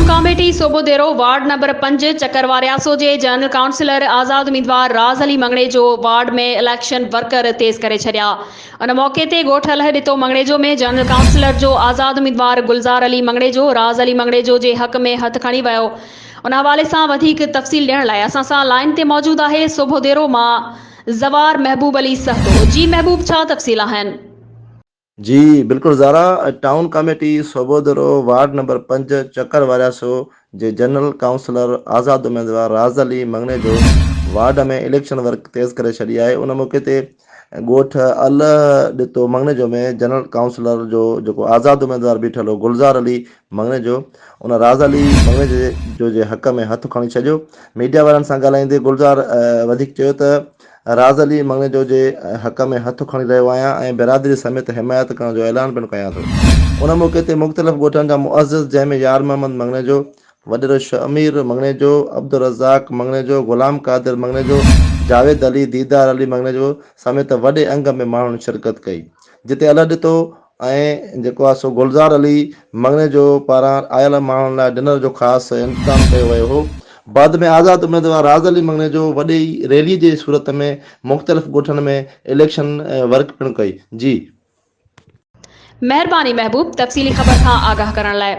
Town committee Sobhodero ward number پنج چڪر وارياسو جي جنرل ڪائونسلر آزاد اميدوار Raz Ali Mangnejo ward ۾ election worker تيز ڪري ڇڏيا. ان موقعي تي ڳوٺ الهه ڏتو مڱڻيجو ۾ جنرل ڪائونسلر جو آزاد اميدوار گلزار علي مڱڻيجو راز علي مڱڻيجو جي حق ۾ هٿ کڻي ويو. ان حوالي سان وڌيڪ تفصيل ڏيڻ لاء اسان سان لائين تي موجود آهي سوڀوديرو مان زوار محبوب علي سهتو. جي محبوب ڇا تفصيل آهن؟ جي بلڪل Zara, town committee Sobhodero ward number پنج چڪر وارياسو جي جنرل ڪائونسلر آزاد اميدوار Raz Ali Mangnejo ward ۾ election work تيز ڪري ڇڏي آهي ان موقعي تي ڳوٺ الهه ڏتو مڱڻيجو ۾ جنرل ڪائونسلر جو جيڪو آزاد اميدوار بيٺل هو گلزار علي مڱڻيجو ان راز علي مڱڻيجو جي حق ۾ هٿ کڻي ڇڏيو ميڊيا وارن سان ڳالهائيندي گلزار وڌيڪ چيو ته راز علي مڱڻيجو جي حق ۾ هٿ کڻي رهيو آهيان ۽ برادري سميت حمايت ڪرڻ جو اعلان پڻ ڪيان ٿو. ان موقعي تي مختلف ڳوٺن جا معزز جنهن ۾ يار محمد مڱڻيجو، وڏيرو شهمير مڱڻيجو، عبدالرزاق مڱڻيجو، غلام قادر مڱڻيجو، جاويد علي، ديدار علي مڱڻيجو سميت وڏي انگ ۾ ماڻهن شرڪت ڪئي. جتي الهه ڏتو ۽ جيڪو آهي سو گلزار علي مڱڻيجو پاران آيل ماڻهن لاء ڊنر جو خاص انتظام ڪيو ويو هو. بعد ۾ آزاد اميدوار راز علي مڱڻيجو وڏي ريلي جي صورت ۾ مختلف ڳوٺن ۾ اليڪشن ورڪ پڻ ڪئي. جي. مهرباني محبوب تفصيلي خبر کان آگاهه ڪرڻ لاء.